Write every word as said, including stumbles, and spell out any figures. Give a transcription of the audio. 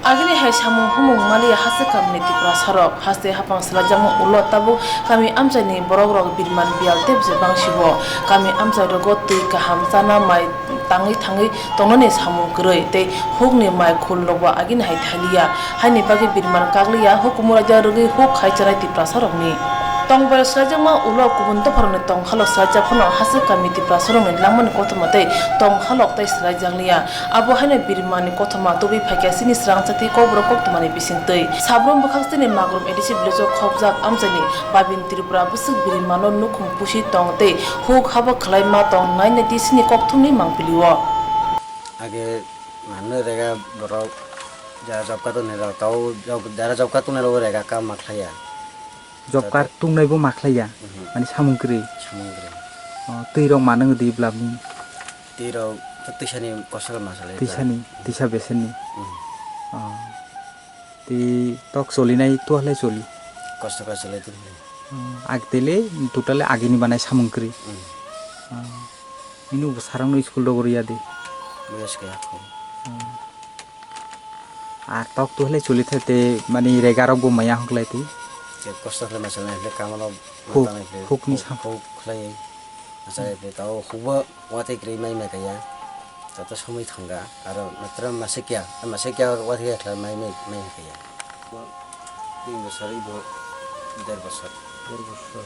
Agini hai samung humung maliya haste kamini Tiprasarok, haste hapang salajakma ulo tabuk kami amchaini borokrok birman biyal tei bwsai bangsibo. Kami amchairogo twi kaham chana mai tangwi thangwi tongnani samung kwrwi tei hukni mai khulrokbo agini hai thaliya. Haini bagwi birman kakliya hukumu raida rwgwi huk khai chanai Tiprasarokni. Tongbai salaijakma ulo kubun dopharokni tongkhalok salaijak phano haste kami Tiprasarokni langmani kothoma tei tongkhalok tei salaijakliya. Abo haino birmani kothoma tubui phaikha chini srangchati kokborok koktwmani bisingtwi. Sabrum bwkhak chini Magrum A D C village-o khopjak amchaini Babin Tripura bwswk birmano nukhung pusi tong tei huk haba khwlai ma tong naina di chini kokthumni mangpili-o. Age mano rega borok jara job card tongnai rok tao job, jara job card tongnai rok rega kam ma khlaiya. Job card tungnai bo ma khlaiya, Mhm. Mani samung kwrwi. Samung kwrwi. Oh, twi rok ma nang di bwla bini. Twi rok twi sani kosto khe ma salai. Twi sani, twi sa besenni. Mhm. Oh. Twi tok solinai to halai soli. Kosto khe salai twi. Oh, ag tele totally agini banai samung kwrwi. Mhm. Oh. Ini bo sarang no school rok riya di. Boyos kaya ko. Oh. Ar tok tu hwlai choli thai te mani rega rok bo maya hwklai twi. Je kosto khlai ma salnai hwlai kamo rok Huk, tanai hwlai huk ni huk, sam- huk khlai. Achai hwlai tao huk bo watwi kwrwi mai mai kaya. Tato somoi thanga aro matra masa kya, masa kya watwi khlai mai mai mai kaya. Tin bosor ibo der bosor. Der bosor.